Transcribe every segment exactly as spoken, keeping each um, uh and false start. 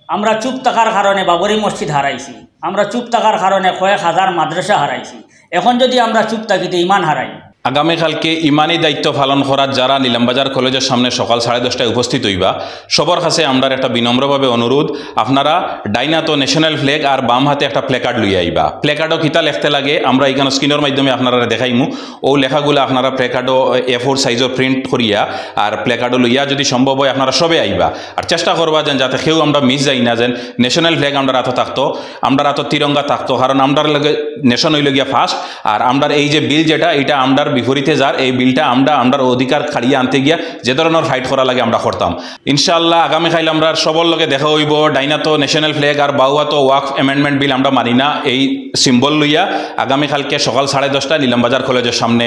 আমরা চুপ থাকার কারণে বাবরি মসজিদ হারাইছি, আমরা চুপ থাকার কারণে কয়েক হাজার মাদ্রাসা হারাইছি। এখন যদি আমরা চুপ থাকি, তে ইমান হারাই। আগামীকালকে ইমানি দায়িত্ব পালন করার যারা নিলামবাজার কলেজের সামনে সকাল সাড়ে দশটায় উপস্থিত হইবা, সবার কাছে আমরার একটা বিনম্রভাবে অনুরোধ, আপনারা ডাইন হাতো ন্যাশনাল ফ্ল্যাগ আর বাম হাতে একটা প্ল্যাকার্ড লইয়া আইবা। প্ল্যাকার্ডও কিতা লেখতে লাগে আমরা এখানে স্ক্রিনের মাধ্যমে আপনারা দেখাইমু। ও লেখাগুলো আপনারা প্ল্যাকার্ডও এ ফোর সাইজও প্রিন্ট করিয়া আর প্ল্যাকার্ডও লইয়া যদি সম্ভব হয় আপনারা সবে আইবা। আর চেষ্টা করবা যেন যাতে কেউ আমরা মিস যাই না, যেন ন্যাশনাল ফ্ল্যাগ আমরার হাতো থাকতো, আমরার হাতো তিরঙ্গা থাকতো, কারণ আমরার লগে ন্যাশন হইল গিয়া ফার্স্ট। আর আমরার এই যে বিল যেটা, এটা আমরার বিপরীতে যার, এই বিলটা আমরা আমরার অধিকার কাড়িয়া আনতে গিয়া যে ধরনের ফাইট করা লাগে আমরা করতাম। ইনশাআল্লাহ আগামীকাল আমরার সবর লগে দেখা হইব। ডাইন হাতো ন্যাশনাল ফ্ল্যাগ আর বাউ হাতো ওয়াকফ অ্যামেন্ডমেন্ট বিল আমরা মানি না, এই সিম্বল লইয়া আগামীকালকে সকাল সাড়ে দশটায় নিলামবাজার কলেজের সামনে।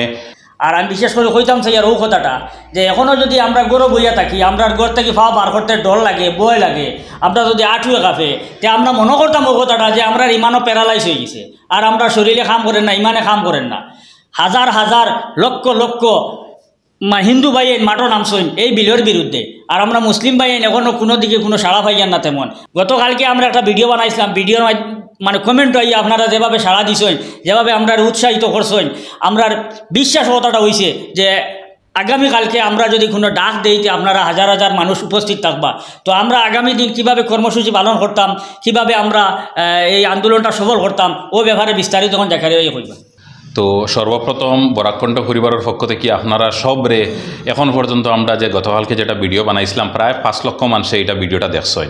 আর আমি বিশেষ করে কইতাম চাই আর ও কথাটা, যে এখনো যদি আমরা ঘরো বইয়া থাকি, আমরার ঘর থাকি ফাও বার করতে ডর লাগে, ভয় লাগে, আমরা যদি আটুয়ে কাঁপে, তে আমরা মনে করতাম ও কথাটা যে আমরার ইমানও প্যারালাইজ হয়ে গেছে, আর আমরার শরীরে কাম করের না, ইমানে কাম করের না। হাজার হাজার, লক্ষ লক্ষ মা-, হিন্দু ভাইয়াইন মাঠো নামছইন এই বিলর বিরুদ্ধে, আর আমরা মুসলিম ভাইয়াইন এখনো কোনো দিকে কোনো সাড়া পাইয়ার না তেমন। গতকালকে আমরা একটা ভিডিও বানাইছিলাম, ভিডিওর মাধ-, মানে কমেন্ট আইয়া আপনারা যেভাবে সাড়া দিছইন, যেভাবে আমরারে উৎসাহিত করছইন, আমরার বিশ্বাস কথাটা হইছে যে আগামীকালকে আমরা যদি কোনো ডাক দেই, তে আপনারা হাজার হাজার মানুষ উপস্থিত থাকবা। তো আমরা আগামী দিন কিভাবে কর্মসূচি পালন করতাম, কিভাবে আমরা, আহ, এই আন্দোলনটা সফল করতাম, ও ব্যাপারে বিস্তারিত তখন দেখা যাবে। তো সর্বপ্রথম বরাককণ্ঠ পরিবারের পক্ষ থেকে আপনারা সবরে এখন পর্যন্ত আমরা যে গতকালকে যেটা ভিডিও বানাইছিলাম, প্রায় পাঁচ লক্ষ মানুষে এটা ভিডিওটা দেখছইন।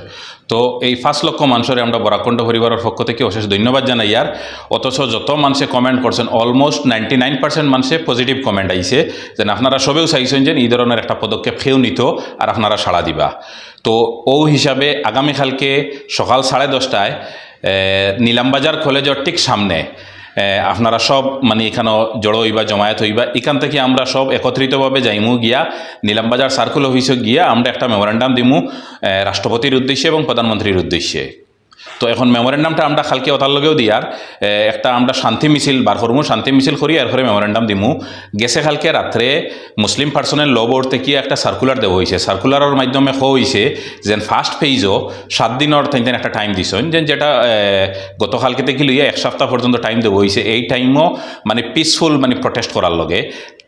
তো এই পাঁচ লক্ষ মানুষরে আমরা বরাককণ্ঠ পরিবারের পক্ষ থেকে অশেষ ধন্যবাদ জানাইয়ার। অথচ যত মানুষে কমেন্ট করছেন, অলমোস্ট নাইনটি নাইন পার্সেন্ট মানুষে পজিটিভ কমেন্ট আইছে, যেন আপনারা সবেও চাইছেন যে এই ধরনের একটা পদক্ষেপ কেউ নিত আর আপনারা সাড়া দিবা। তো ও হিসাবে আগামীকালকে সকাল সাড়ে দশটায়, এ, নিলামবাজার কলেজের ঠিক সামনে, এ, আপনারা সব মানে এখানে জড়ো হইবা, জমায়েত হইবা। এখান থেকে আমরা সব একত্রিতভাবে যাইমু গিয়া নিলামবাজার সার্কেল অফিসে গিয়া আমরা একটা মেমোরেন্ডাম দিমু, এ, রাষ্ট্রপতির উদ্দেশ্যে এবং প্রধানমন্ত্রীর উদ্দেশ্যে। তো এখন মেমোরেন্ডামটা আমরা কালকে ওটার লগেও দিয়ার, এ, একটা আমরা শান্তি মিছিল বার করমু, শান্তি মিছিল করি এরপরে মেমোরেন্ডাম দিমু। গেছে কালকে রাত্রে মুসলিম পার্সোনেল ল বোর্ড থেকে একটা সার্কুলার দেওয়া হয়েছে। সার্কুলারের মাধ্যমে কওয়া হয়েছে যে ফার্স্ট ফেজও সাত দিনের তাইন তাইন একটা টাইম দিছইন, যে যেটা, এ, গতকালকে থেকে লইয়া এক সপ্তাহ পর্যন্ত টাইম দেওয়া হয়েছে। এই টাইমও মানে পিসফুল মানে প্রোটেস্ট করার লগে,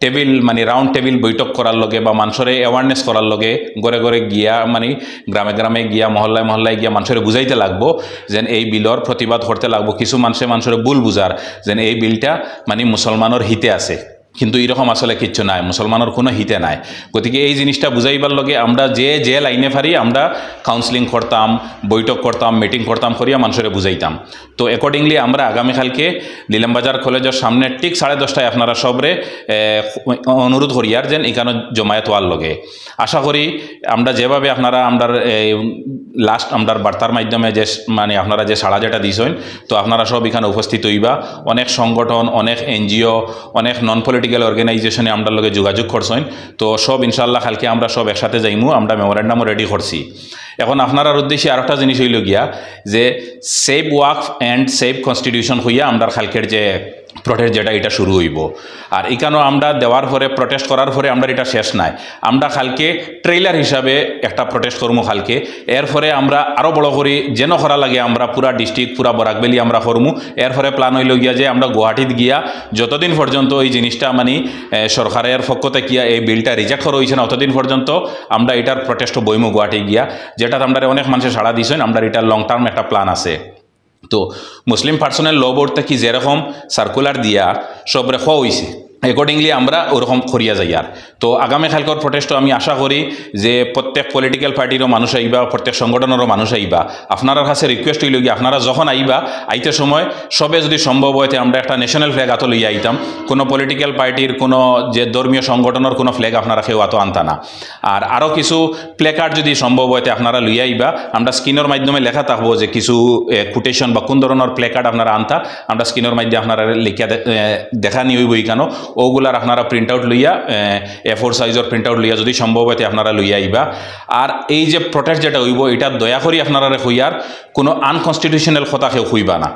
টেবিল মানে রাউন্ড টেবিল বৈঠক করার লগে বা মানুষরে অ্যাওয়ারনেস করার লগে ঘরে ঘরে গিয়া মানে গ্রামে গ্রামে গিয়া মহল্লায় মহল্লায় গিয়া মানুষরে বুঝাইতে লাগবো যেন এই বিলর প্রতিবাদ করতে লাগবো। কিছু মানুষে মানুষরে ভুল বুঝার যেন এই বিলটা মানে মুসলমানর হিতে আছে, কিন্তু এরকম আসলে কিচ্ছু নাই, মুসলমানর কোনো হিতে নাই। গতিকে এই জিনিসটা বুঝাইবার লগে আমরা যে যে লাইনে পারি আমরা কাউন্সেলিং করতাম, বৈঠক করতাম, মিটিং করতাম, করিয়া মানুষরে বুঝাইতাম। তো অ্যাকর্ডিংলি আমরা আগামীকালকে নিলামবাজার কলেজের সামনে ঠিক সাড়ে দশটায় আপনারা সবরে, এ, অনুরোধ করিয়ার যেন এখানে জমায়েত হওয়ার লগে। আশা করি আমরা যেভাবে আপনারা আমরার এই লাস্ট আমরার বার্তার মাধ্যমে যে স-, মানে আপনারা যে সাড়া যেটা দিছইন, তো আপনারা সব এখানে উপস্থিত হইবা। অনেক সংগঠন, অনেক এনজিও, অনেক নন পলিটিক্যাল অর্গানাইজেশনে আমরার লগে যোগাযোগ করছইন। তো সব ইনশাআল্লাহ কালকে আমরা সব একসাথে যাইমু, আমরা মেমোরেন্ডামও রেডি করছি। এখন আপনারার উদ্দেশ্যে আরেকটা জিনিস হইল গিয়া যে সেভ ওয়াকফ অ্যান্ড সেভ কনস্টিটিউশন হইয়া আমরার কালকের যে প্রোটেস্ট যেটা, এটা শুরু হইব। আর এখানেও আমরা দেওয়ার পরে, প্রোটেস্ট করার পরে আমরার এটা শেষ নাই। আমরা কালকে ট্রেইলার হিসাবে একটা প্রোটেস্ট করমু কালকে। এরপরে আমরা আরও বড় করি যেন করা লাগে, আমরা পুরা ডিস্ট্রিক্ট, পুরা বরাক ভ্যালি আমরা করমু। এরপরে প্ল্যান হইল গিয়া যে আমরা গুয়াহাটিত গিয়া যতদিন পর্যন্ত এই জিনিসটা মানে, এ, সরকারের পক্ষ থেকে এই বিলটা রিজেক্ট করা হয়েছে না, অতদিন পর্যন্ত আমরা এটার প্রোটেস্ট বইমু গুয়াহাটি গিয়া, যেটা আমরা অনেক মানুষে সাড়া দিয়েছেন, আমরা এটা লং টার্ম একটা প্ল্যান আছে। তো মুসলিম পার্সোনেল ল বোর্ড থেকে যেরকম সার্কুলার দিয়া সবরে কওয়া হইছে, অ্যাকর্ডিংলি আমরা ওরকম করিয়া যাইয়ার। তো আগামীকালকর প্রোটেস্টও আমি আশা করি যে প্রত্যেক পলিটিক্যাল পার্টিরও মানুষ আইবা, প্রত্যেক সংগঠনেরও মানুষ আইবা। আপনারার কাছে রিকোয়েস্ট হইল কি, আপনারা যখন আইবা, আইতে সময় সবে যদি সম্ভব হয়, তে আমরা একটা ন্যাশনাল ফ্ল্যাগ আতো লইয়া আইতাম। কোনো পলিটিক্যাল পার্টির, কোনো যে ধর্মীয় সংগঠনের কোনো ফ্ল্যাগ আপনারা কেউ আতো আনতা না। আর আরও কিছু প্ল্যাকার্ড যদি সম্ভব হয়, তে আপনারা লইয়া আইবা। আমরা স্ক্রিনের মাধ্যমে লেখা থাকবো যে কিছু, এ, কোটেশন বা কোন ধরনের প্ল্যাকার্ড আপনারা আনতা, আমরা স্ক্রিনের মাধ্যমে আপনারা লিখিয়া দে-, এ, দেখানি হইব এখানো। ওগুলার আপনারা প্রিন্ট আউট লইয়া, এ ফোর সাইজর প্রিন্ট আউট লইয়া যদি সম্ভব হয়, তে আপনারা লইয়া আইবা। আর এই যে প্রোটেস্ট যেটা হইব, এটা দয়া করি আপনারা কইয়ার কোনো আনকনস্টিটিউশনাল কথা কেউ কইবা না।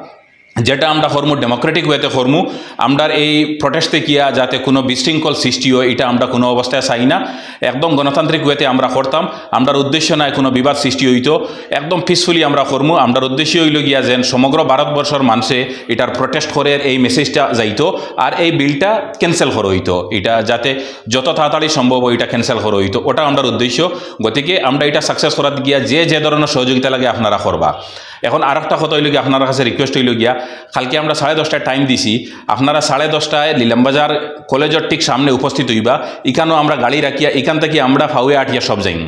যেটা আমরা করমু ডেমোক্রেটিক ওয়েতে করমু। আমরার এই প্রোটেস্ট দেখিয়া যাতে কোনো বিশৃঙ্খল সৃষ্টি হয়, এটা আমরা কোনো অবস্থায় চাই না। একদম গণতান্ত্রিক ওয়েতে আমরা করতাম। আমরার উদ্দেশ্য নাই কোনো বিবাদ সৃষ্টি হইতো, একদম পিসফুলি আমরা করমু। আমরার উদ্দেশ্য হইল গিয়া যেন সমগ্র ভারতবর্ষর মানুষে এটার প্রোটেস্ট করের, এই মেসেজটা যাইতো, আর এই বিলটা ক্যান্সেল করা হইতো, এটা যাতে যত তাড়াতাড়ি সম্ভব হয় এটা ক্যান্সেল করা হইতো, ওটা আমরার উদ্দেশ্য। গতিকে আমরা এটা সাকসেস করাত গিয়া যে যে ধরনের সহযোগিতা লাগে আপনারা করবা। এখন আর একটা কথা হইল গিয়া, আপনার কাছে রিকোয়েস্ট হইল গিয়া, কালকে আমরা সাড়ে দশটায় টাইম দিছি, আপনারা সাড়ে দশটায় নিলামবাজার কলেজর ঠিক সামনে উপস্থিত হইবা। ইখানো আমরা গাড়ি রাখিয়া ইখান থাকি আমরা ফাউয়ে আটিয়া সব যাইমু।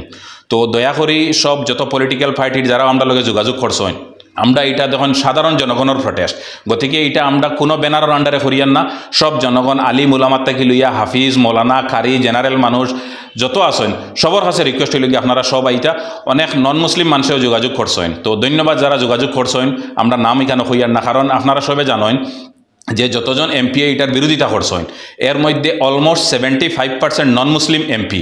তো দয়া করি সব যত পলিটিক্যাল পার্টির যারা আমরার লগে যোগাযোগ করছইন, আমরা এটা দেখইন সাধারণ জনগণর প্রোটেস্ট, গতিকে এটা আমরা কোনো ব্যানারর আন্ডারে করিয়ার না। সব জনগণ, আলিম উলামার থাকি লইয়া হাফিজ, মৌলানা, কারি, জেনারেল মানুষ যত আছইন, সবর কাছে রিকোয়েস্ট হইল গিয়া আপনারা সব আইতা। অনেক নন মুসলিম মানুষেও যোগাযোগ করছইন, তো ধন্যবাদ যারা যোগাযোগ করছইন। আমরা নাম ইখানো কইয়ার না, কারণ আপনারা সবে জানইন যে যতজন এমপি এটার বিরোধিতা করছইন, এর মধ্যে almost seventy five percent non Muslim MP.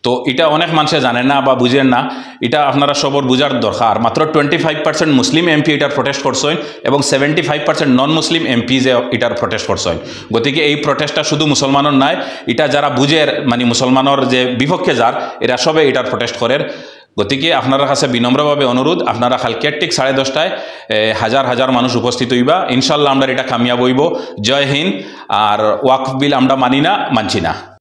তো এটা অনেক মানুষে জানে না বা বুঝের না, এটা আপনারা সবর বুঝার দরকার। মাত্র টোয়েন্টি ফাইভ পার্সেন্ট মুসলিম এমপি এটার প্রোটেস্ট করছইন এবং seventy five percent non Muslim MP যে এটার প্রোটেস্ট করছইন। গতিকে এই প্রোটেস্টটা শুধু মুসলমানর নাই, এটা যারা বুঝের, মানে মুসলমানর যে বিপক্ষে যার, এরা সবে এটার প্রোটেস্ট করের। গতিকে আপনার কাছে বিনম্রভাবে অনুরোধ, আপনারা কালকে ঠিক সাড়ে দশটায়, এ, হাজার হাজার মানুষ উপস্থিত হইবা। ইনশাল্লাহ আমরা এটা কামিয়াব হইব। জয় হিন্দ। আর ওয়াকফ বিল আমরা মানি না, মানছি না।